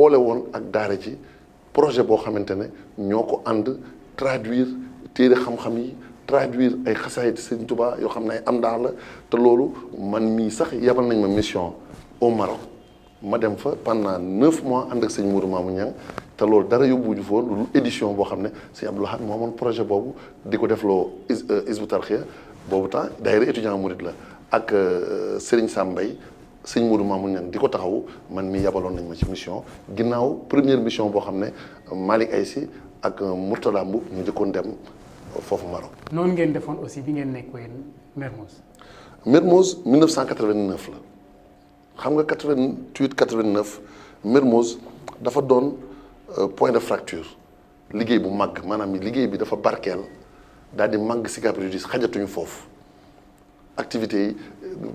boole woon ak daara ji projet boo xamante ne ñoo ko ànd traduire téere xam-xam yi traduire ay xasaayid Sëriñ Tuubaa yoo xam ne ay am daal la te loolu man mii sax yabal nañ ma mission au Maroc ma dem fa pendant 9 mois ànd ak sëñ Mourou Mamou Niang te loolu dara yóbbuwuñu fa woon lu édition boo xam ne sëñ Abdou Lahad moo amoon projet boobu di ko defloo Hizbut Tarqiyyah boobu temps daayira étudiant murid la ak Serigne Sam Mbaye sëñ Mourou Mamou Niang di ko taxawu man mii yabaloon nañ ma ci mission ginnaaw première mission boo xam ne Malick Aïssi ak Mourtada Mboup ñu jëkkoon dem foofu Maroc. noonu ngeen defoon aussi bi ngeen nekk woon Mermoz. Mermoz 1989 la xam nga 88 89 Mermoz dafa doon point de fracture liggéey bu màgg maanaam liggéey bi dafa barkeel daal di màgg Sicap Rydis xajatuñu foofu activités yi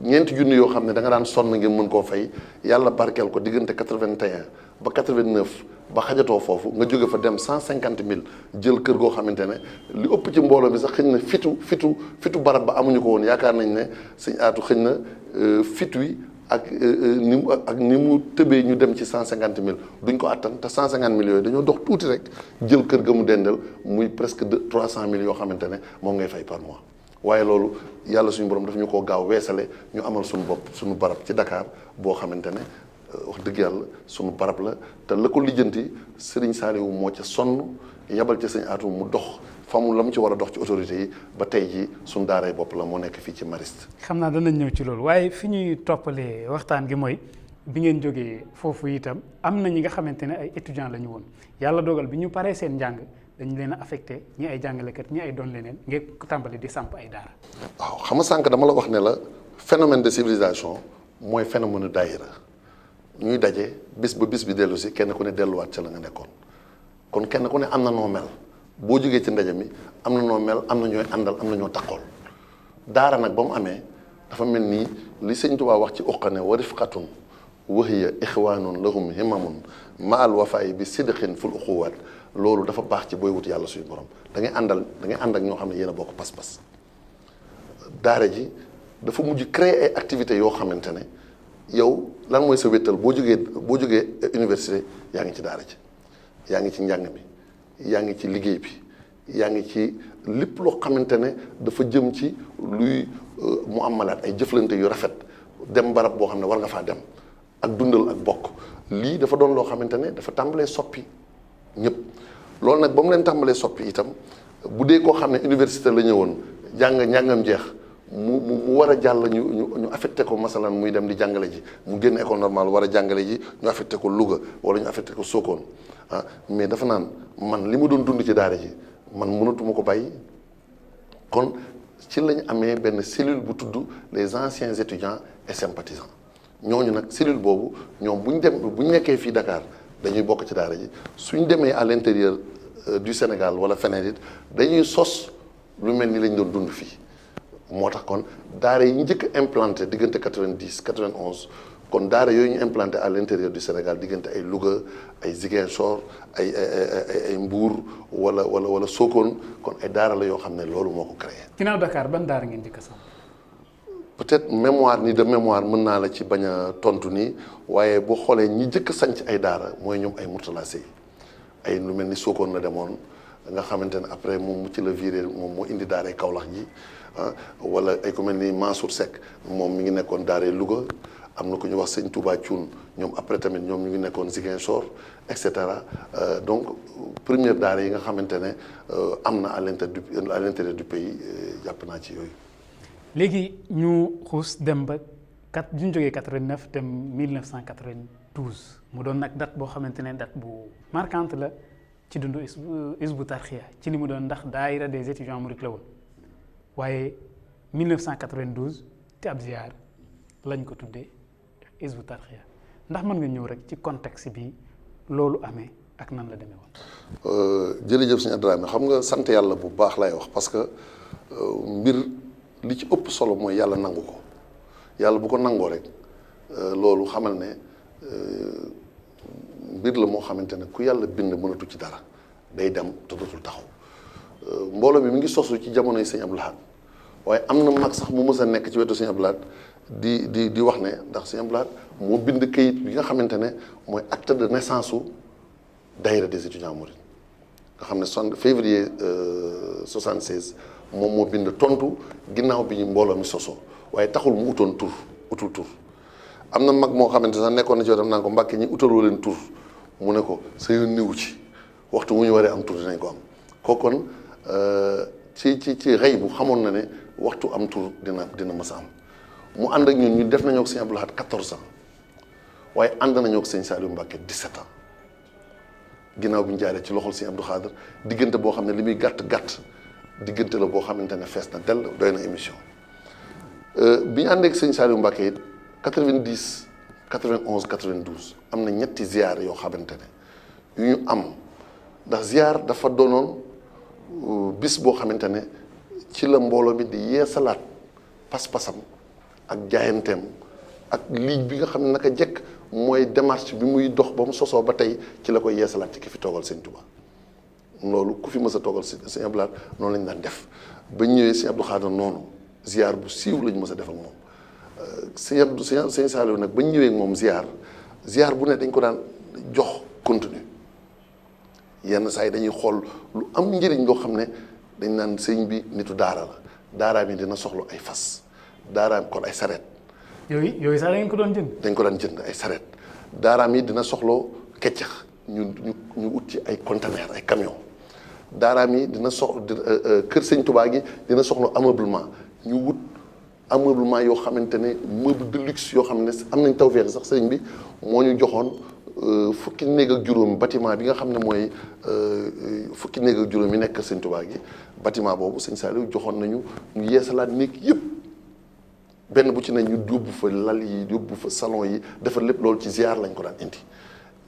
ñeenti junni yoo xam ne da nga daan sonn ngeen mën koo fay yàlla barkeel ko diggante 81 ba 89 ba xajatoo foofu nga jóge fa dem 150 000 jël kër goo xamante ne li ëpp ci mbooloo mi sax xëñ na fitu barab ba amuñu ko woon yaakaar nañ ne sëñ aatu xëñ na fit wi ak ni mu tëbee ñu dem ci 150 000 duñ ko attan te 150 000 yooyu dañoo dox tuuti rek jël kër ga mu dendal muy presque 300 000 yoo xamante ne moom ngay fay par mois. waaye loolu yàlla suñu borom daf ñu koo gaaw weesale ñu amal suñu bopp suñu barab ci Dakar boo xamante ne wax dëgg yàlla suñu barab la te la ko lijjanti Serigne Saliou moo ca sonn yabal ca sëñ aatu mu dox famu la mu ci war a dox ci autorités yi ba tey ji suñu daaray bopp la moo nekk fii ci Mariste. xam naa danañ ñëw ci loolu waaye fi ñuy toppalee waxtaan gi mooy bi ngeen jógee foofu itam am na ñi nga xamante ne ay étudiants la ñu woon yàlla dogal bi ñu paree seen njàng dañu leen a affecté ñi ay jàngalekat ñi ay doon leneen ngeen tàmbali di samp ay daara. waaw xam nga sànq dama la wax ne la phénomène de civilisation mooy phénomène daayira ñuy daje bis ba bis bi dellu si kenn ku ne delluwaat ca la nga nekkoon kon kenn ku ne am na noo mel boo jógee ci ndaje mi am na noo mel am na ñooy àndal am na ñoo takkool daara nag ba mu amee dafa mel nii li sëñ Tuubaa wax ci uqane wa rifqatun wa hiya ixwaanun lahum himamun ma al wafaay bi sidqin ful uxuwaat loolu dafa baax ci booy wut yàlla suñu borom da ngay ànd ak ñoo xam ne yéen a bokk pas-pas daara ji dafa mujj créer ay activités yoo xamante ne yow lan mooy sa wéttal boo jógee université yaa ngi ci daara ji yaa ngi ci njàng mi yaa ngi ci liggéey bi yaa ngi ci lépp loo xamante ne dafa jëm ci luy mu amalaat ay jëflante yu rafet dem barab boo xam ne war nga faa dem ak dundal ak bokk lii dafa doon loo xamante ne dafa tàmbalee soppi ñëpp loolu nag ba mu leen tàmbalee soppi itam bu dee koo xam ne université la ñëwoon njàngam jeex mu war a jàll ñu affecté ko masalan muy dem di jàngale ji mu génn école normale war a jàngale ji ñu affecté ko Louga wala ñu affecté ko Sokone mais dafa naan man li ma doon dund ci daara ji man mënatuma ko bàyyi kon ci lañ amee benn cellule bu tudd les anciens étudiants et sympathisants ñooñu nag cellule boobu ñoom bu ñu nekkee fii Dakar dañuy bokk ci daara ji suñ demee à l'intérieur du Sénégal wala feneen it dañuy sos lu mel ni lañ doon dund fii moo tax kon daara yi njëkk implanté diggante 90 91 kon daara yooyu ñu implanté à l'intérieur du Sénégal diggante ay Louga ay Ziguinchor ay Mbour wala Sokone kon ay daara la yoo xam ne loolu moo ko créé. ginnaaw Dakar ban daara ngeen njëkk a samp. peut-être mémoire ni de mémoire mën naa la ci bañ a tontu nii waaye boo xoolee ñi njëkk a sanc ay daara mooy ñoom ay Mourtala Sey ay lu mel ni Sokone la demoon nga xamante ne après moom mu ci la viré moom moo indi daaray Kaolack ji wala ay ku mel ni Mansour Seck moom mi ngi nekkoon daaray Louga am na ku ñu wax sëñ Touba Thioune ñoom après tamit ñoom ñu ngi nekkoon Ziguinchor et cetera donc première daara yi nga xamante ne am na à l'intérieur du pays jàpp naa ci yooyu. léegi ñu xuus dem ba ñu jógee 89 dem 1992 mu doon nag date boo xamante ne date bu marquante la ci dundu Hizbut Tarqiyyah ci li mu doon ndax daayira des étudiants mourides la woon waaye 1992 te ab ziar lañ ko tuddee Hizbut Tarqiyyah ndax mën nga ñëw rek ci contexte bi loolu amee ak nan la demee woon. jërëjëf sëñ Adrame xam nga sant yàlla bu baax lay wax parce que mbir li ci ëpp solo mooy yàlla nangu ko yàlla bu ko nangoo rek loolu xamal ne mbir la moo xamante ne ku yàlla bind mënatu ci dara day dem te dootul taxaw mbooloo mi ngi sosu ci jamonoy sëñ Abdou Lahad waaye am na mag sax mu mës a nekk ci wetu sëñ Abdou Lahad di wax ne ndax Sëñ Abdou Lahad moo bind kayit bi nga xamante ne mooy acte de naissance su daayira des étudiants mourides nga xam ne février 76 moom moo bind tontu ginnaaw bi ñu mbooloo mi sosoo waaye taxul mu utul tur am na mag moo xamante sax nekkoon na ci wetam naan ko Mbàkke ñi utaloo leen tur mu ne ko sa yoon niwu ci waxtu wu ñu waree am tur dinañ ko am kookoon ci xëy bu xamoon na ne waxtu am tur dina mës a am mu ànd ak ñun ñu def nañoo ak Sëñ Abdou Lahad 14 ans waaye ànd nañoo ak Sëñ Saliou Mbacke 17 ans ginnaaw bi ñu jaaree ci loxol Sëñ Abdou Khadre diggante boo xam ne li muy gàtt diggante la boo xamante ne fees na dell doy na émission bi ñu àndee ak Sëñ Saliou Mbacke it 90 91 92 am na ñetti ziar yoo xamante ne yu ñu am ndax ziar dafa doonoon bis boo xamante ne ci la mbooloo mi di yeesalaat pas-pasam ak jaayanteem ak ligne bi nga xam ne naka jekk mooy démarche bi muy dox ba mu sosoo ba tey ci la koy yeesalaat ci ki fi toogal Sëñ Tuubaa loolu ku fi mës a toogal Sëñ Abdou Lahad noonu lañ daan def ba ñëwee Sëñ Abdou Khadre noonu ziar bu siiw lañ mës a def ak moom Sëñ Saliou nag ba ñëwee ak moom ziar bu ne dañ ko daan jox contenu yenn saa yi dañuy xool lu am njëriñ loo xam ne dañ naan sëñ bi nitu daara la daaraam yi dina soxla ay fas daaraam kon ay sareet yooyu sax dañ ko doon jënd. dañ ko daan jënd ay sareet daaraam yi dina soxloo keccax ñu ut ci ay conteneur ay camion daaraam yi dina kër Sëñ Tuubaa gi dina soxla ameublement ñu wut ameublement yoo xamante ne meuble de luxe yoo xam ne am nañ tawfeex sax sëñ bi moo ñu joxoon fukki néeg ak juróom bâtiment bi nga xam ne mooy fukki néeg ak juróom yi nekk Sëñ Tuubaa gi bâtiment boobu Sëñ Saliou joxoon nañu ñu yeesalaat néeg yëpp benn bu ci ne ñu yóbbu fa lal yi yóbbu fa salon yi defar lépp loolu ci ziar lañ ko daan indi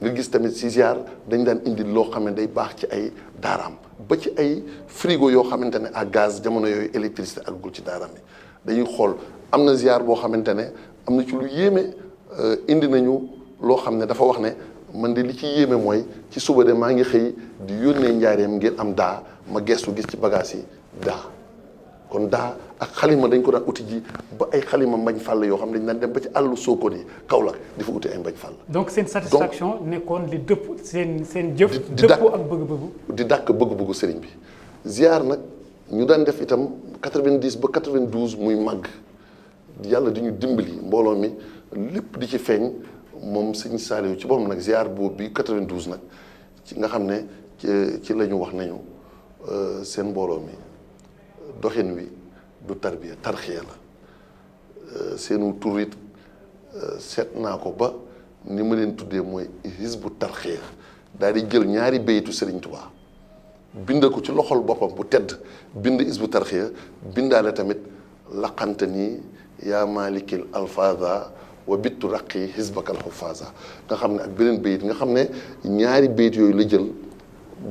nga gis tamit ci ziar dañ daan indi loo xam ne day baax ci ay daaraam ba ci ay frigo yoo xamante ne ak gaz jamono yooyu électricité àggul ci daaraam yi dañuy xool am na ziar boo xamante ne am na ci lu yéeme indi nañu loo xam ne dafa wax ne man de li ci yéeme mooy ci suba de maa ngi xëy di yónnee njaareem ngir am daa ma gestu gis ci bagage yi daa kon daa ak xalima dañ ko daan uti ji ba ay xalima mbañ fàll yoo xam ne dañ daan dem ba ci àllu Sokone yi Kaolack di fa uti ay mbañ fàll. donc seen satisfaction nekkoon li dëpp seen jëf. dëppoo ak bëgg-bëggu. di dàkk bëgg-bëggu sëriñ bi ziar nag ñu daan def itam 90 ba 92 muy màgg yàlla di ñu dimbali mbooloo mi lépp di ci feeñ moom Sëñ Saliou ci boppam nag ziar boobu bi 92 nag ci nga xam ne ci la ñu wax nañu seen mbooloo mi. doxin wi du tarbiya tarxiya la seenu turit seet naa ko ba ni ma leen tuddee mooy hizbu tarxiya daal di jël ñaari béytu Serigne Touba bind ko ci loxol boppam bu tedd bind hizbu tarxiya bindaale tamit laqante nii yaa malikil alfaza wa bittu raqi hizbakal xufaza nga xam ne ak beneen béyit nga xam ne ñaari béyit yooyu la jël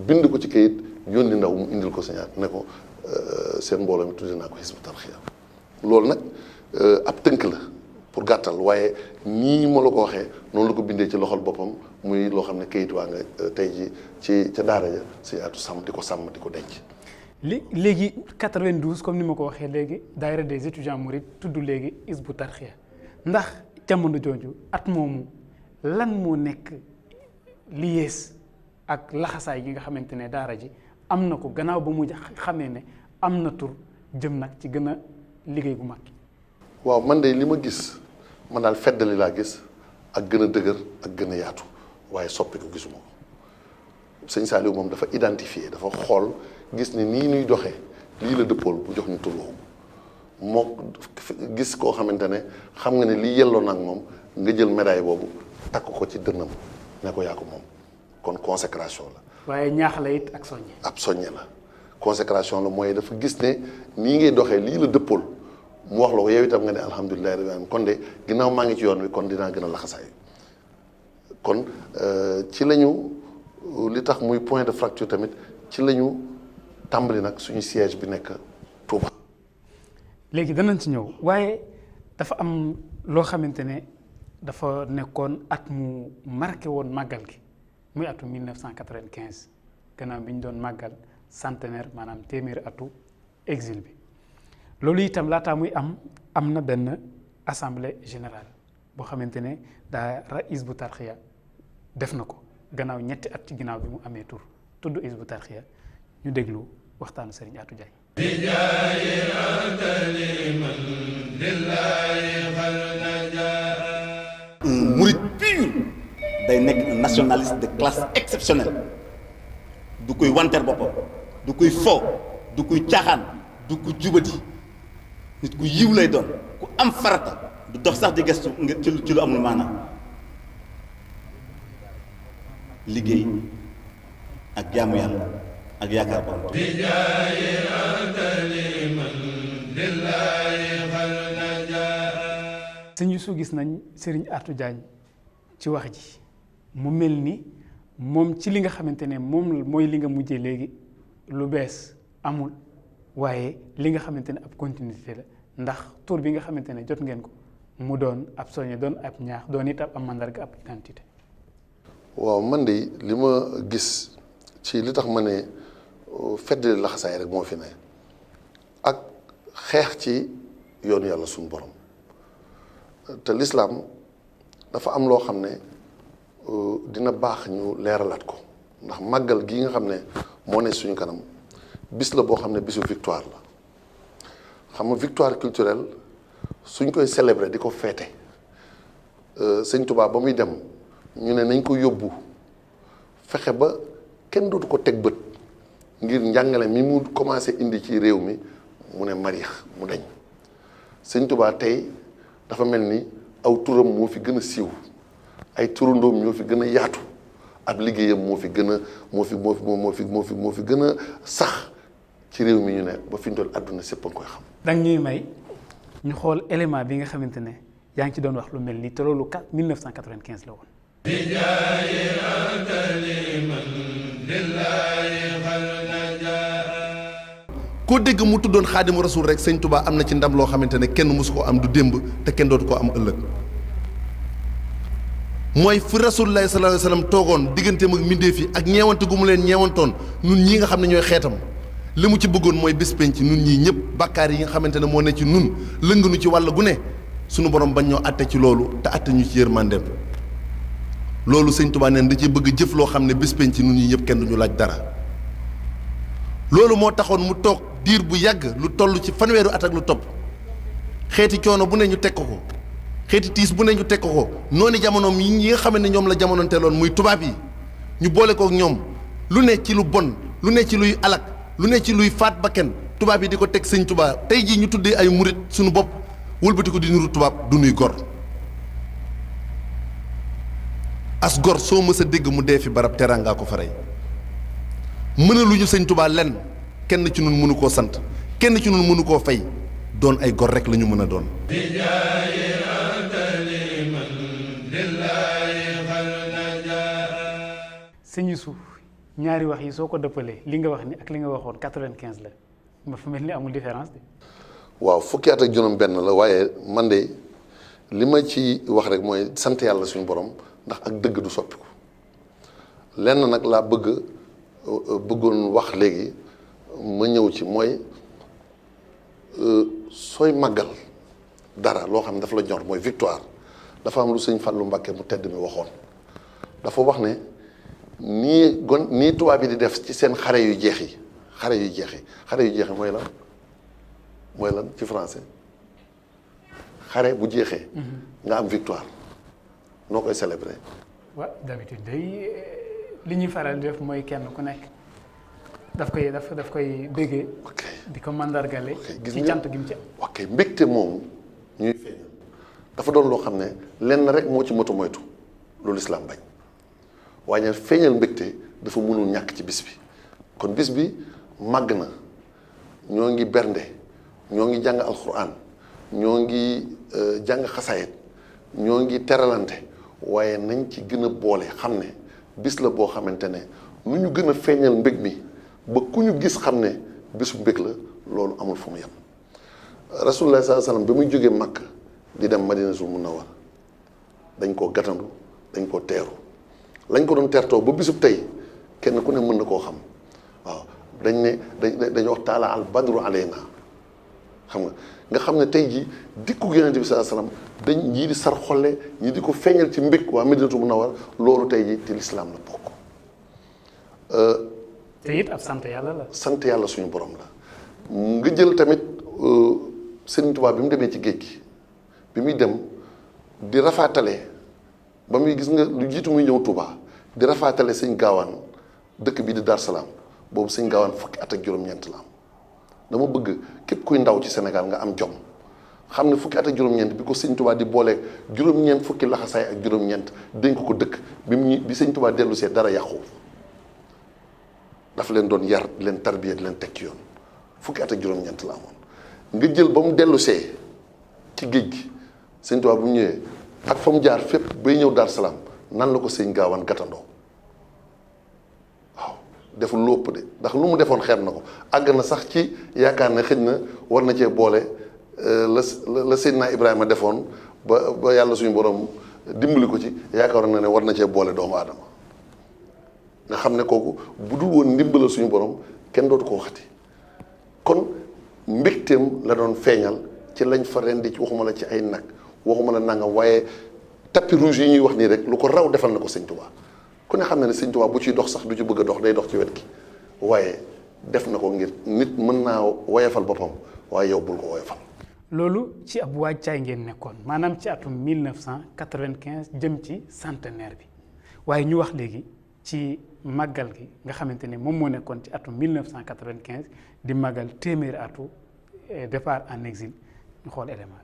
bind ko ci kayit yónni ndaw mu indil ko sañaat ne ko seen mbooloo mi tudde naa ko Hizbut Tarqiyyah loolu nag ab tënk la pour gàttal waaye nii ma la ko waxee noonu la ko bindee ci loxol boppam muy loo xam ne kayit waa nga tey ji ci ca daara ja si atu sàmm di ko denc. léegi 92 comme ni ma ko waxee léegi daayira des étudiants mourides tudd léegi Hizbut Tarqiyyah ndax jamono jooju at moomu lan moo nekk li yees ak laxasaay gi nga xamante ne daara ji am na ko gannaaw ba mu xamee ne am na tur jëm nag ci gën a liggéey gu mag. waaw man de li ma gis man daal feddali laa gis ak gën a dëgër ak gën a yaatu waaye soppi ko gisuma ko Sëñ Saliou moom dafa identifier dafa xool gis ni nii ñuy doxee lii la dëppool bu jox ñu tur woowu moo gis koo xamante ne xam nga ne lii yelloo nag moom nga jël médaille boobu takk ko ci dënnam ne ko yaa ko moom kon consécration la. waaye ñaax la it ak soññe. ab soññe la consécration la mooy dafa gis ne nii ngay doxee lii la dëppool mu wax la ko yow itam nga ne alhamdulilah rabbil alamin kon de ginnaaw maa ngi ci yoon wi kon dinaa gën a laxasaayu kon ci lañu li tax muy point de fracture tamit ci lañu tàmbali nag suñu siège bi nekk Touba. léegi danañ ci ñëw waaye dafa am loo xamante ne dafa nekkoon at mu marqué woon màggal gi. muy atu 1995 gannaaw bi ñu doon màggal centenaire maanaam téeméeri atu exil bi loolu itam laataa muy am na benn assemblée générale boo xamante ne daara Hizbut Tarqiyyah def na ko gannaaw ñetti at ci ginnaaw bi mu amee tur tudd Hizbut Tarqiyyah ñu déglu waxtaanu Serigne Atou Diagne. Un mouride pur day nekk un nationaliste de classe exceptionnelle du koy wanteer boppam du koy fo du koy caaxaan du ko jubadi nit ku yiw lay doon ku am farata du dox sax di gestu ci lu amul maanaam liggéey ak jaamu yàlla ak yaakaar borom sëñ Youssou gis nañ Serigne Atou Diagne ci wax ji mu mel ni moom ci li nga xamante ne moom mooy li nga mujjee léegi lu bees amul waaye li nga xamante ne ab continuité la ndax tur bi nga xamante ne jot ngeen ko mu doon ab soñe doon ab ñaax doon it ab mandarga ab identité. waaw man de li ma gis ci li tax ma ne feddali laxasaay rek moo fi ne ak xeex ci yoonu yàlla suñu borom te lislaam dafa am loo xam ne dina baax ñu leeralaat ko ndax màggal gi nga xam ne moo ne suñu kanam bis la boo xam ne bisu victoire la xam nga victoire culturelle suñ koy célébrer di ko féete sëñ Tuubaa ba muy dem ñu ne nañ ko yóbbu fexe ba kenn dootu ko teg bët ngir njàngale mi mu commencé indi ci réew mi mu ne marix mu dañ sëñ Tuubaa tey dafa mel ni aw turam moo fi gën a siiw ay turandoom ñoo fi gën a yaatu ab liggéeyam moo fi gën a moo fi gën a sax ci réew mi ñu ne ba fi ñu doon àdduna sépp a koy xam. danga ñuy may ñu xool élément bi nga xamante ne yaa ngi ci doon wax lu mel nii te loolu 1995 la woon. koo dégg mu tuddoon xaadimu rasul rek sëñ Touba am na ci ndam loo xamante ne kenn mosu koo am du démb te kenn dootu koo am ëllëg mooy fu rasulullahi sallallahu alayhi wasallam toogoon digganteem ak mbindeef yi ak ñeewante gu mu leen ñeewantoon nun ñii nga xam ne ñooy xeetam li mu ci bëggoon mooy bés penc nun ñii ñëpp bàkkaar yi nga xamante ne moo ne ci nun lënganu ci wàll gu ne sunu borom bañ ñoo atte ci loolu te atte ñu ci yërmandeem loolu sëñ Touba neen da ciy bëgg jëf loo xam ne bés penc nun ñii ñëpp kenn duñu laaj dara loolu moo taxoon mu toog diir bu yàgg lu toll ci fanweeru at ak lu topp xeeti coono bu ne ñu teg ko ko xeeti tiis bu ne ñu teg ko ko noonu jamonoom yi nga xam ne ñoom la jamononteeloon muy tubaab yi ñu boole kook ñoom lu ne ci lu bon lu ne ci luy alak lu ne ci luy faat bakken tubaab yi di ko teg sëñ Touba tey jii ñu tuddee ay murit suñu bopp wëlbati ko di nuru tubaab du nuy gor as gor soo mës a dégg mu dee fi barab teraanga ko fa rey mënaluñu sëñ Touba lenn kenn ci ñun mënu koo sant kenn ci ñun mënu koo fay doon ay gor rek la ñu mën a doon. sëñ Youssou ñaari wax yi soo ko dëppalee li nga wax ni ak li nga waxoon 95 la ma fa mel ni amul différence de. waaw fukki at ak juróom benn la waaye man de li ma ci wax rek mooy sant yàlla suñu borom ndax ak dëgg du soppiku lenn nag laa bëggoon wax léegi ma ñëw ci mooy sooy màggal dara loo xam ne dafa la ñor mooy victoire dafa am lu sëñ Fallou Mbacké mu tedd mi waxoon dafa wax ne nii tubaab yi di def ci seen xare yu jeex yi mooy lan ci français xare bu jeexee nga am victoire noo koy célébrer. waaw d'habitude day li ñuy faral di def mooy kenn ku nekk daf koy béggee. ok di ko mandargale. ci cant gi mu ci am. ok mbégte moomu ñuy feeñal dafa doon loo xam ne lenn rek moo ci motu moytu loolu islam bañ waaye feeñal mbégte dafa mënul ñàkk ci bis bi kon bis bi màgg na ñoo ngi bernde ñoo ngi jàng alxuraan ñoo ngi jàng xasaayit ñoo ngi teralante waaye nañ ci gën a boole xam ne bis la boo xamante ne nu ñu gën a feeñal mbég mi ba ku ñu gis xam ne bisu mbég la loolu amul fu mu yem rasulullah sallallahu alayhi wasallam bi muy jógee Makka di dem Madinatul Munawwara dañ koo gàttandu dañ koo teeru lañ ko doon teertoo ba bisub tey kenn ku ne mën na koo xam waaw dañ wax taala al badru alayna xam nga xam ne tey jii dikku Yonent bi sallallahu alayhi wasallam dañ ñii di sar xolle ñii di ko feeñal ci mbég waa Madinatu Munawwara loolu tey jii te lislaam la bokk. te it ab sant yàlla la. sant yàlla suñu borom la nga jël tamit Sëriñ Tuubaa bi mu demee ci géej gi bi muy dem di rafaatale ba muy gis nga lu jiitu muy ñëw Touba di rafaatale sëñ Gaawaan dëkk bi di Dar Salaam boobu sëñ Gaawaan fukki at ak juróom-ñeent la am dama bëgg képp kuy ndaw ci Sénégal nga am jom xam ne fukki at ak juróom-ñeent bi ko sëñ Tuubaa di booleeg juróom-ñeent fukki laxasaay ak juróom-ñeent dénk ko dëkk bi sëñ Tuubaa dellu see dara yàqu dafa leen doon yar di leen tarbiya di leen teg ci yoon fukki at ak juróom-ñeent la amoon nga jël ba mu dellu see ci géej gi sëñ Tuubaa bu mu ñëwee ak fa mu jaar fépp bay ñëw Dar Salaam nan la ko sëñ Gaawaan gàttandoo waaw deful lépp de ndax lu mu defoon xeeb na ko àgg na sax ci yaakaar ne xëj na war na cee boole la Seydina Ibrahima defoon ba yàlla suñu borom dimbali ko ci yaakaar na ne war na cee boole doomu aadama nga xam ne kooku bu dul woon ndimbalal suñu borom kenn dootu ko waxati kon mbégteem la doon feeñal ci lañ fa rendi ci waxuma la ci ay nag waxuma la nangam waaye tapis rouge yi ñuy wax nii rek lu ko raw defal na ko sëñ Tuubaa ku ne xam ne sëñ Tuubaa bu ciy dox sax du ci bëgg a dox day dox ci wet gi waaye def na ko ngir nit mën naa woyafal boppam waaye yow bul ko woyafal. loolu ci ab waajtaay ngeen nekkoon maanaam ci atum 1995 jëm ci centenaire bi waaye ñu wax léegi ci màggal gi nga xamante ne moom moo nekkoon ci atum 1995 di màggal téeméeri atu départ en exil ñu xool élément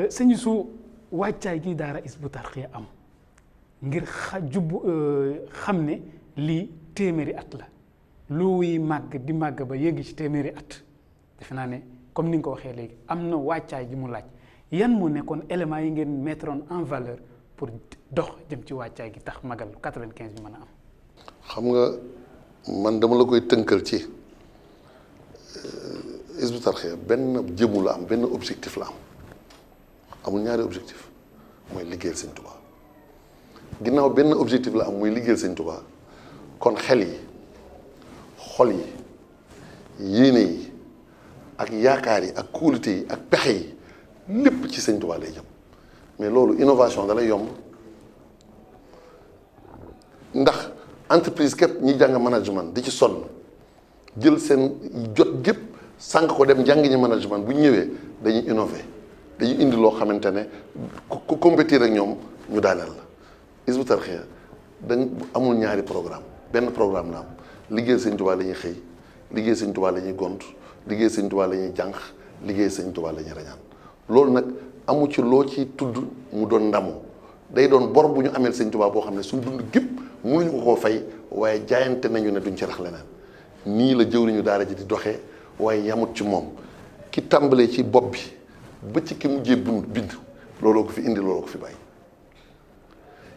sëñ su wàccaay gi daara Hizbut Tarqiyyah am ngir xam ne lii téeméeri at la luy màgg di màgg ba yegg ci téeméeri at defe naa ne comme ni nga ko waxee léegi am na wàccaay gi mu laaj yan moo nekkoon éléments yi ngeen mettre en valeur pour dox jëm ci wàccaay gi tax magal 95 bi mën a am. xam nga man dama la koy tënkal ci Hizbut Tarqiyyah benn jëmu la am benn objectif la am amul ñaari objectif mooy liggéeyal Sëñ Tuubaa ginnaaw benn objectif la am muy liggéeyal Sëñ Tuubaa kon xel yi xol yi yéene yi ak yaakaar yi ak kóolute yi ak pexe yi lépp ci Sëñ Tuubaa lay jëm mais loolu innovation da lay yomb ndax entreprise képp ñi jàng management di ci sonn jël seen jot gépp sànq ko dem jàng ñi management bu ñëwee dañuy innover dañuy indi loo xamante ne ku compétir ak ñoom ñu daaneel la Hizbut Tarqiyyah dañ amul ñaari programme benn programme la am liggéey Sëñ Tuubaa la ñuy xëy liggéey Sëñ Tuubaa la ñuy gont liggéey Sëñ Tuubaa la ñuy jànq liggéey Sëñ Tuubaa la ñuy rañaan loolu nag amu ci loo ci tudd mu doon ndamu day doon bor bu ñu ameel Sëñ Tuubaa boo xam ne suñ dund gépp mënuñu ko koo fay waaye jaayante nañu ne duñ ci rax leneen nii la jëwriñu daara ji di doxee waaye yamut ci moom ki tàmbalee ci bopp bi ba ci ki mujjee bind looloo ko fi indi looloo ko fi bàyyi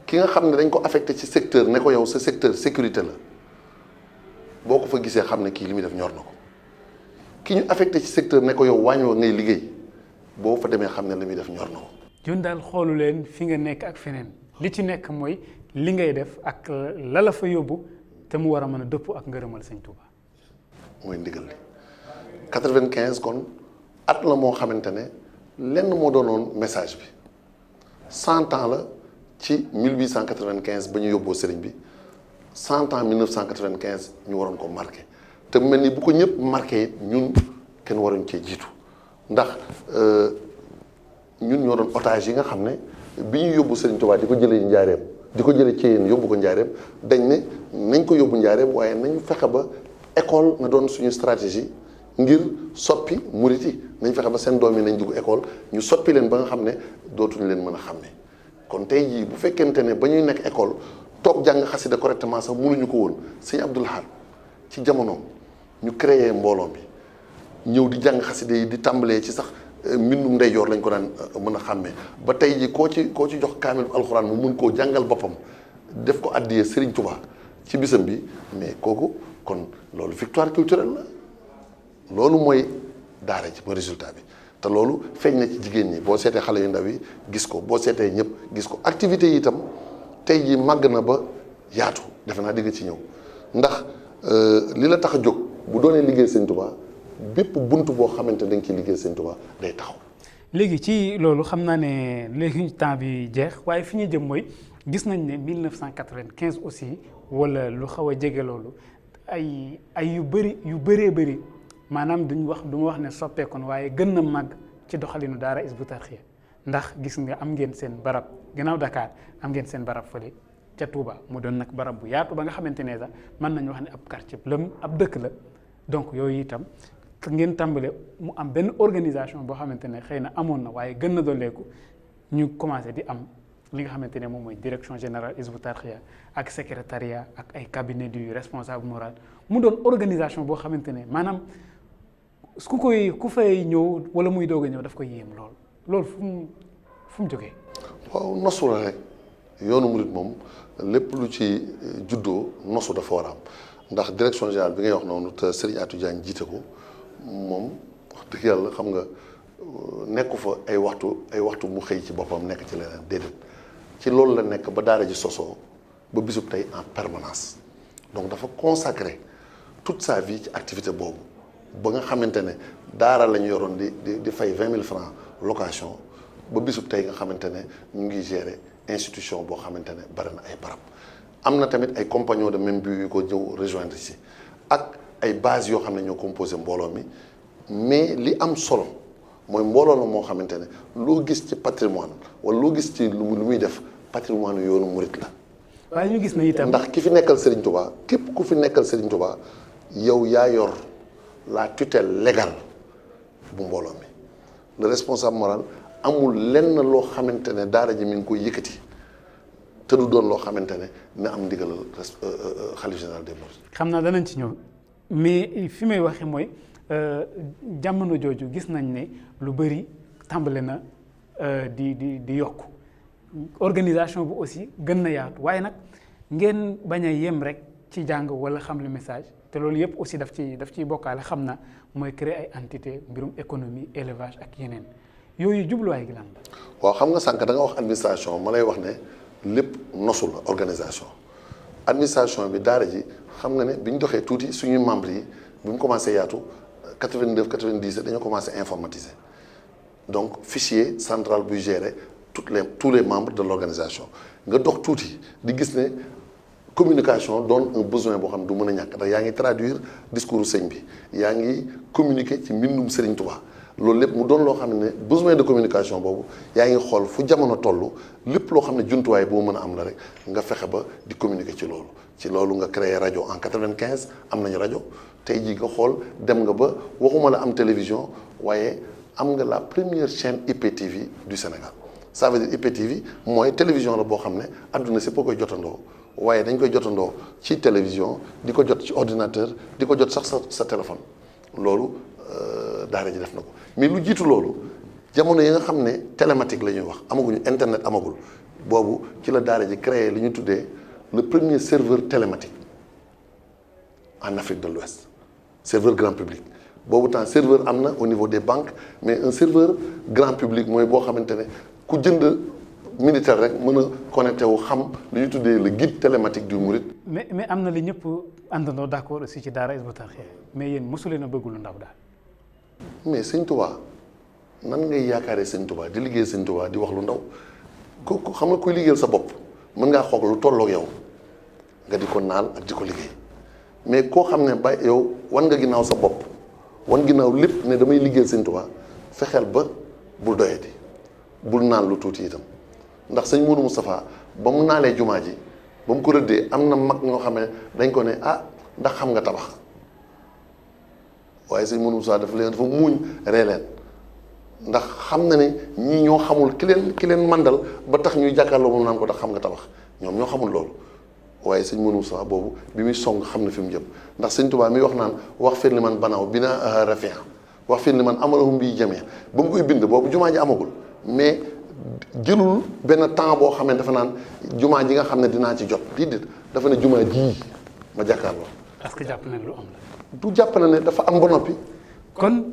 ki nga xam ne dañ ko affecté ci secteur ne ko yow sa secteur sécurité la boo ko fa gisee xam ne kii li muy def ñor na ko ki ñu affecté ci secteur ne ko yow wàññoo ngay liggéey boo fa demee xam ne li muy def ñor na ko. jun daal xoolu leen fi nga nekk ak feneen li ci nekk mooy li ngay def ak la la fa yóbbu te mu war a mën a dëpp ak ngërëmal sëñ Touba. mooy ndigal li 95 kon at la moo xamante ne lenn moo doonoon message bi 100 ans la ci 1895 ba ñu yóbboo sëriñ bi 100 ans 1995 ñu waroon ko marqué te mu mel ni bu ko ñëpp marqué it ñun kenn waruñ cee jiitu ndax ñun ñoo doon otage yi nga xam ne bi ñu yóbbu sëriñ Touba di ko jëlee njaareem di ko jëlee ci yéen yóbbu ko njaareem dañ ne nañ ko yóbbu njaareem waaye nañ fexe ba école na doon suñu stratégie ngir soppi murit yi nañ fexe ba seen doom yi nañ dugg école ñu soppi leen ba nga xam ne dootuñu leen mën a xàmme kon tey jii bu fekkente ne ba ñuy nekk école toog jàng xasida correctement sax mënuñu ko woon sëñ Abdou Lahad ci jamonoom ñu créé mbooloo mi ñëw di jàng xasida yi di tàmbalee ci sax mbindum ndeyjoor lañ ko daan mën a xàmmee ba tey jii koo ci jox kaamil alxuraan mu mun koo jàngal boppam def ko addiyee Serigne Touba ci bisam bi mais kooku kon loolu victoire culturelle la loolu mooy daara ji mooy résultat bi te loolu feeñ na ci jigéen ñi boo seetee xale yu ndaw yi gis ko boo seetee ñëpp gis ko activité yi itam tey jii màgg na ba yaatu defe naa digg ci ñëw ndax li la tax a jóg bu doonee liggéey Sëñ Touba bépp bunt boo xamante dañ ciy liggéey Sëñ Touba day taxaw. léegi ci loolu xam naa ne léegi temps bi jeex waaye fi ñu jëm mooy gis nañ ne 1995 aussi wala lu xaw a jege loolu ay yu bëree bëri maanaam du ma wax ne soppeekoon waaye gën na màgg ci doxalinu daara Hizbut Tarqiyyah ndax gis nga am ngeen seen barab gannaaw Dakar am ngeen seen barab fële ca Touba mu doon nag barab bu yaatu ba nga xamante ne sax mën nañu wax ne ab quartier la ab dëkk la donc yooyu itam ngeen tàmbale mu am benn organisation boo xamante ne xëy na amoon na waaye gën na dooleeku ñu commencé di am li nga xamante ne moom mooy direction générale Hizbut Tarqiyyah ak secrétariat ak ay cabinet du responsable moral mu doon organisation boo xamante ne maanaam ku fay ñëw wala muy doog a ñëw daf koy yéem loolu fu mu jógee. waaw nosu la rek yoonu murit moom lépp lu ci juddoo nosu dafa war a am ndax direction générale bi ngay wax noonu te Serigne Atou Diagne jiite ko moom wax dëgg yàlla xam nga nekku fa ay waxtu mu xëy ci boppam nekk ci leneen déedéet ci loolu la nekk ba daara ji sosoo ba bisub tey en permanence donc dafa consacrer toute sa vie ci activité boobu ba nga xamante ne daara la ñu yoroon di fay 20 000 francs location ba bisub tey nga xamante ne ñu ngi gérer institution boo xamante ne bari na ay barab am na tamit ay compagnons de même but yu ko ñëw rejoindre ici ak ay bases yoo xam ne ñoo composé mbooloo mi mais li am solo mooy mbooloo la moo xamante ne loo gis ci patrimoine wala loo gis ci lu muy def patrimoine yoonu murit la. waaye ñu gis na itam ndax ki fi nekkal Serigne Touba képp ku fi nekkal Serigne Touba yow yaa yor la tutelle légale bu mbooloo mi le responsable moral amul lenn loo xamante ne daara ji mi ngi koy yëkkati te du doon loo xamante ne dina am ndigalal xalif général des mourides. xam naa danañ ci ñëw mais fi may waxee mooy jamono jooju gis nañ ne lu bëri tàmbale na di yokku organisation bu aussi gën na yaatu waaye nag ngeen bañ a yem rek ci jàng wala xam le message te loolu yëpp aussi daf ciy bokkaale xam na mooy créer ay entité mbirum économie élevage ak yeneen yooyu jubluwaay gi lan la. waaw xam nga sànq da nga wax administration ma lay wax ne lépp nosu la organisation administration bi daara ji xam nga ne bi ñu doxee tuuti suñuy membres yi bi mu commencé yaatu 89 90 dañoo commencé informatiser donc fichier central buy gérer tous les membres de l'organisation nga dox tuuti di gis ne communication doon un besoin boo xam ne du mën a ñàkk ndax yaa ngi traduire discours sëñ bi yaa ngi communiquer ci mbindum Serigne Touba loolu lépp mu doon loo xam ne besoin de communication boobu yaa ngi xool fu jamono toll lépp loo xam ne jumtuwaay boo mën a am la rek nga fexe ba di communiquer ci loolu nga créé rajo en 95 am nañu rajo tey jii nga xool dem nga ba waxuma la am télévision waaye am nga la première chaîne IPTV du Sénégal ça veut dire IPTV mooy télévision la boo xam ne adduna si boo koy jotandoo waaye dañ koy jotandoo ci télévision di ko jot ci ordinateur di ko jot sax sa téléphone loolu daara ji def na ko mais lu jiitu loolu jamono yi nga xam ne télématique la ñuy wax amaguñu internet amagul boobu ci la daara ji créé li ñu tuddee le premier serveur télématique en Afrique de l'Ouest serveur grand public boobu temps serveur am na au niveau des banques mais un serveur grand public mooy boo xamante ne ku jënd militaire rek mën a connecté wu xam lu ñu tuddee le guide télématique du Mouride. mais am na li ñëpp àndandoo d'accord aussi ci daara Hizbut Tarqiyyah mais yéen mosu leen a bëgg lu ndaw daal. mais sëñ Touba nan ngay yaakaaree sëñ Touba di liggéey sëñ Touba di wax lu ndaw ku xam nga kuy liggéeyal sa bopp mën ngaa xoog lu tolloog yow nga di ko naan ak di ko liggéey mais koo xam ne ba yow wan nga ginnaaw sa bopp wan ginnaaw lépp ne damay liggéeyal sëñ Touba fexeel ba bul doyati bul naan lu tuuti itam ndax sëñ Mourou Moustapha ba mu naalee jumaa ji ba mu ko rëddee am na mag ñoo xam ne dañ ko ne ah ndax xam nga tabax waaye sëñ Mourou Moustapha dafa muuñ ree leen ndax xam na ne ñii ñoo xamul ki leen mandal ba tax ñuy jàkkaarloo moom naan ko ndax xam nga tabax ñoom ñoo xamul loolu waaye sëñ Mourou Moustapha boobu bi muy song xam na fi mu jëm ndax sëñ Tuubaa mi wax naan wax fir li man banaaw binaa rafia wax fir li man amalahum bi jamee ba mu koy bind boobu jumaa ji amagul mais jëlul benn temps boo xam ne dafa naan jumaa ji nga xam ne dinaa ci jot déedéet dafa ne jumaa jii ma jàkkaarloo. parce que jàpp na lu am la. du jàpp na ne dafa am ba noppi. kon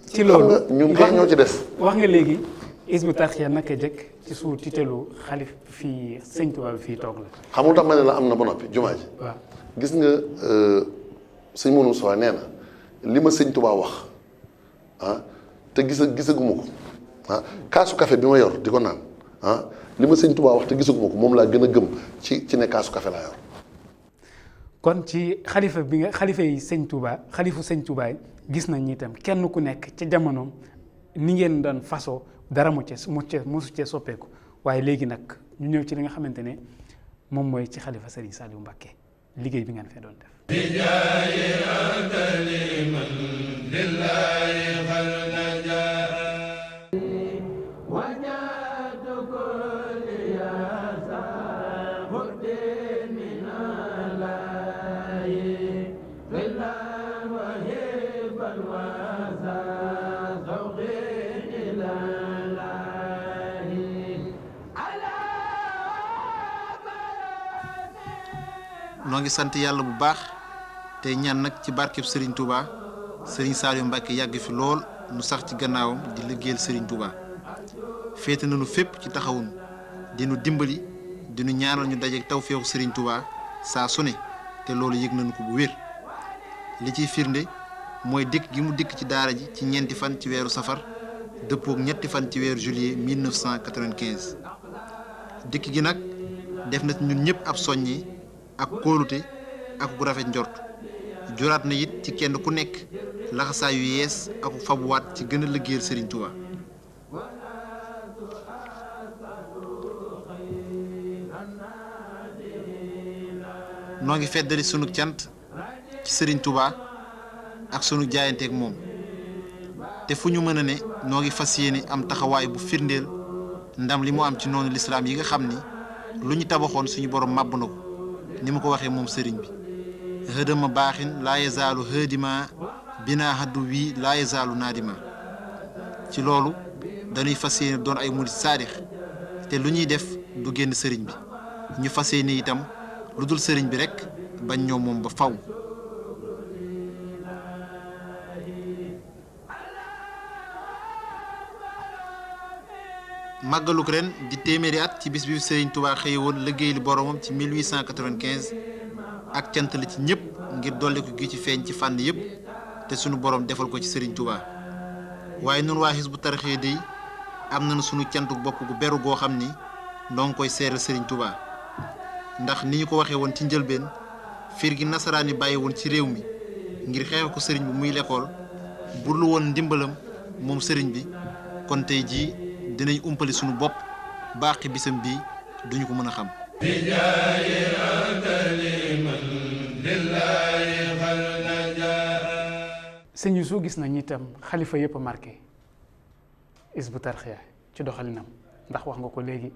ci loolu xam nga ñun kay ñoo ci des. wax nga léegi Hizbut Tarqiyyah naka jëkk ci sous tutelu xalif fii sëñ Tuubaa bi fii toog la. xamul tax ma ne la am na ba noppi jumaa ji. waaw gis nga sëñ Mourou Moustapha nee na li ma sëñ Tuubaa wax ah te gisaguma ko. ah kaasu café bi ma yor di ko naan ah li ma sëñ Tuubaa wax te gisaguma ko moom laa gën a gëm ci ne kaasu café laa yor. kon ci xalifa yi sëñ Tuubaa xalifu sëñ Tuubaa yi gis nañ ni itam kenn ku nekk ca jamonoom ni ngeen doon façon dara mosu cee soppeeku waaye léegi nag ñu ñëw ci li nga xamante ne moom mooy ci xalifa Serigne Saliou Mbacké liggéey bi ngeen fee doon def. noo ngi sant yàlla bu baax tey ñaan nag ci barkeb Serigne Touba Serigne Saliou Mbacké yàgg fi lool nu sax ci gannaawam di liggéeyal Serigne Touba féete nañu fépp ci taxawun di nu dimbali di nu ñaanal ñu dajeek tawfeexu Serigne Touba saa su ne te loolu yëg nañu ko bu wér li ciy firnde mooy dikk gi mu dikk ci daara ji ci ñeenti fan ci weeru safar dëppook ñetti fan ci weeru juillet 1995 dikk gi nag def na ñun ñëpp ab soññi ak kóolute ak ku rafet njort juraat na it ci kenn ku nekk laxasaa yu yees ak fabuwaat ci gën a liggéeyal Serigne Touba. noo ngi feddali sunu cant ci Serigne Touba ak sunu jaayanteeg moom te fu ñu mën a ne noo ngi fas yéene am taxawaay bu firndeel ndam li mu am ci noonu lislaam yi nga xam ni lu ñu tabaxoon suñu borom màbb na ko ni ma ko waxee moom sëriñ bi hëdama baaxin laa yazaalu hëdima binaa haddu wii laa yazaalu naadima ci loolu dañuy fas yéene doon ay murit saadix te lu ñuy def du génn sëriñ bi ñu fas yéene itam lu dul sëriñ bi rekk bañ ñoo moom ba faw màggaluk ren di téeméeri at ci bis bi Serigne Touba xëye woon liggéey li boromam ci 1895 ak cant la ci ñëpp ngir dolli ko gi ci feeñ ci fànn yëpp te sunu borom defal ko ci Serigne Touba waaye nun waa Hizbut Tarqiyyah dey am nañu sunu cantuk bopp gu beru goo xam ni noo ngi koy seeral Serigne Touba ndax ni ñu ko waxee woon ci njëlbeen fiir gi nasaraan yi bàyyi woon ci réew mi ngir xeex ko sëriñ bi muy lekkool bu lu woon ndimbalam moom sëriñ bi kon tey jii dinañ umpali sunu bopp baaxi bisam bii duñu ko mën a xam sëñ yu soo gis nañ itam xalifa yëpp a marqué Hizbut Tarqiyyah ci doxalinam ndax wax nga ko léegi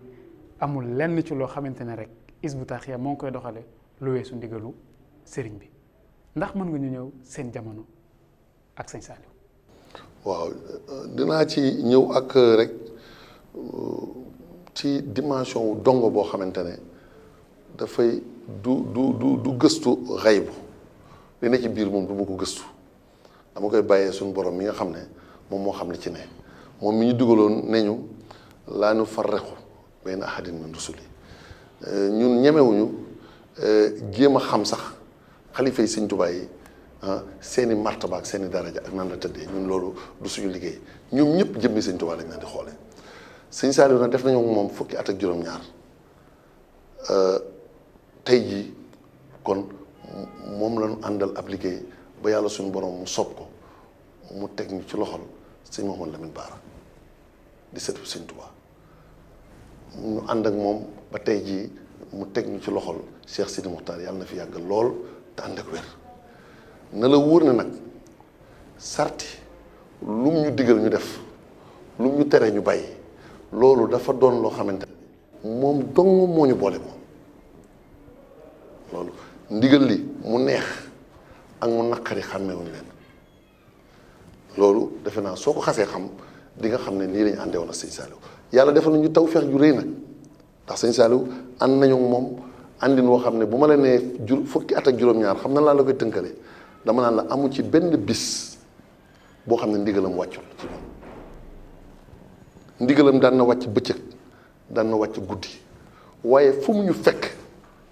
amul lenn ci loo xamante ne rek Hizbut Tarqiyyah moo ngi koy doxale lu weesu ndigalu sëriñ bi ndax mën nga ñu ñëw seen jamono ak sëñ Saliou. waaw dinaa ci ñëw ak rek ci dimension wu dongo boo xamante ne dafay du gëstu xaybu li ne ci biir moom du ma ko gëstu dama koy bàyyee suñu borom mi nga xam ne moom moo xam li ci ne moom mi ñu dugaloon ne ñu laa nu farriqu bayna ahadin min rusuli ñun ñemewuñu jéem a xam sax xalifa yi Sëñ Tuubaa yi seeni martaba ak seeni daraja ak nan la tëddee ñun loolu du suñu liggéey ñoom ñëpp jëmmi Sëñ Tuubaa lañ leen di xoolee Sëñ Saaliw nag def nañu moom fukki at ak juróom-ñaar tey jii kon moom la ñu àndal ab liggéey ba yàlla suñu borom mu soob ko mu teg ñu ci loxol Sëñ Mouhamadou Lamine Bara di sëtu Sëñ Tuubaa ñu ànd ak moom ba tey jii mu teg ñu ci loxol Cheikh Sidi Mokhtar yàlla na fi yàgg lool te ànd ak wér na la wóor na nag sarti lum ñu digal ñu def lum ñu tere ñu bàyyi loolu dafa doon loo xamante ne moom dong moo ñu boole moom loolu ndigal li mu neex ak mu naqari xàmmewuñu leen loolu defe naa soo ko xasee xam di nga xam ne lii lañu àndee woon ak Sëñ Saaliw yàlla defal nañu tawfeex ju rëy nag ndax Sëñ Saaliw ànd nañu moom àndin woo xam ne bu ma la nee fukki at ak juróom-ñaar xam na laa la koy tënkale dama naan la amu ci benn bis boo xam ne ndigalam wàccul ci moom ndigalam daan na wàcc bëccëg daan na wàcc guddi waaye fu mu ñu fekk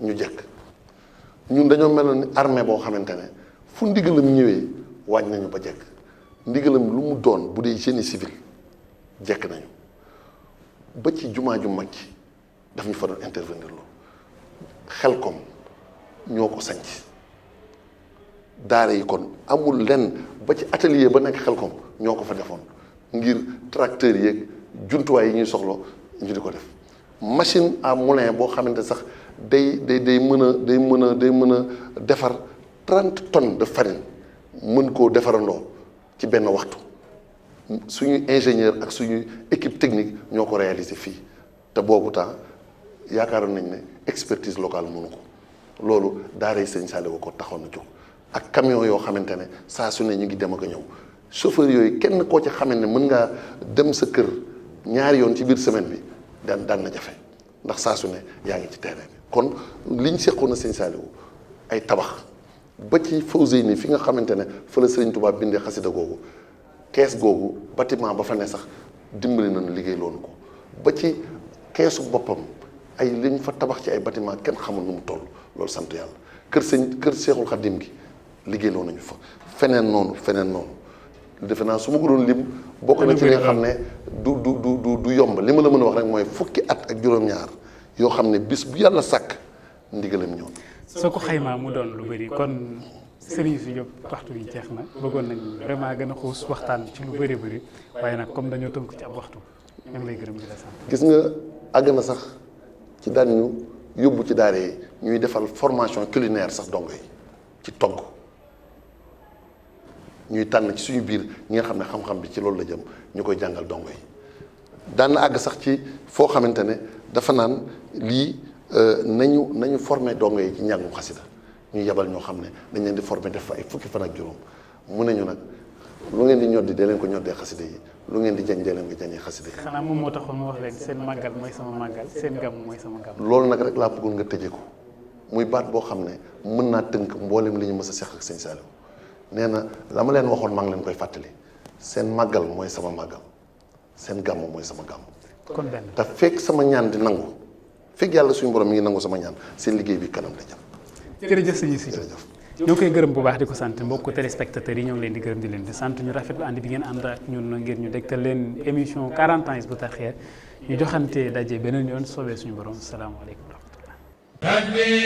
ñu jekk ñun dañoo meloon ni armée boo xamante ne fu ndigalam ñëwee waaj nañu ba jekk ndigalam lu mu doon bu dee génie civil jekk nañu ba ci jumaa ju mag ji daf ñu fa doon intervenir loo Xelkom ñoo ko sanc daara yi kon amul lenn ba ci atelier ba nekk Xelkom ñoo ko fa defoon ngir tracteurs yeeg jumtuwaay yi ñuy soxla ñu di ko def machine à moulin boo xamante sax day mën a defar 30 tonnes de farine mën koo defarandoo ci benn waxtu suñuy ingénieur ak suñuy équipe technique ñoo ko réaliser fii te boobu temps yaakaaroon nañ ne expertise locale mënu ko loolu daara yi Sëñ Saaliw ko taxoon na jóg ak camion yoo xamante ne saa su ne ñu ngi dem ak a ñëw chauffeur yooyu kenn koo ci xamante ne mën ngaa dem sa kër ñaari yoon ci biir semaine bi daan na jafe ndax saa su ne yaa ngi ci terrain bi kon liñ seqoon na Sëñ Saaliw ay tabax ba ci Fawzeyni fi nga xamante ne fa la Sëriñ Tuubaa bindee xasida googu kees googu bâtiment ba fa ne sax dimbali nañu liggéey loonu ko ba ci keesu boppam ay liñ fa tabax ci ay bâtiment kenn xamul nu mu toll loolu sant yàlla kër Seexul Xaddim gi liggéey loolu nañu fa feneen noonu defe naa su ma ko doon lim bokk na ci li nga xam ne du yomb li ma la mën a wax rek mooy fukki at ak juróom-ñaar yoo xam ne bis bu yàlla sàkk ndigalam ñëw. soo ko xaymaa mu doon lu bëri kon Serigne Youssou Diop waxtu yi jeex na bëggoon nañ vraiment gën a xuus waxtaan ci lu bëri bëri waaye nag comme dañoo tënk ci ab waxtu ñu ngi lay gërëm di la sant. gis nga àgg na sax ci daan ñu yóbbu ci daara yi ñuy defal formation culinaire sax dongo yi ci togg ñuy tànn ci suñu biir ñi nga xam ne xam-xam bi ci loolu la jëm ñu koy jàngal dongo yi daan na àgg sax ci foo xamante ne dafa naan lii nañu former dongo yi ci njàngum xasida ñu yebal ñoo xam ne dañ leen di former def fa ay fukki fan ak juróom mu ne ñu nag lu ngeen di ñoddi dee leen ko ñoddee xasida yi lu ngeen di jañ dee leen ko jañee xasida yi. xanaa moom moo taxoon mu wax leen seen màggal mooy sama màggal seen gàmm mooy sama gàmm. loolu nag rek laa bëggoon nga tëjee ko muy baat boo xam ne mën naa tënk mboolem li ñu mës a seq ak Sëñ Saaliw nee na la ma leen waxoon maa ngi leen koy fàttali seen màggal mooy sama màggal seen gàmm mooy sama gàmm. kon benn te fekk sama ñaan di nangu fekk yàlla suñu borom mi ngi nangu sama ñaan seen liggéey bi kanam la jëm. jërëjëf sëñ si jërëjëf. ñoo koy gërëm bu baax di ko sant mbokku téléspectateurs yi ñoo ngi leen di gërëm di leen di sant ñu rafetlu ànd bi ngeen ànd ak ñun ngir ñu dégtal leen émission 40 ans Hizbut Tarqiyyah ñu joxante daje beneen yoon soobee suñu borom salaamaaleykum wa rahmatullah.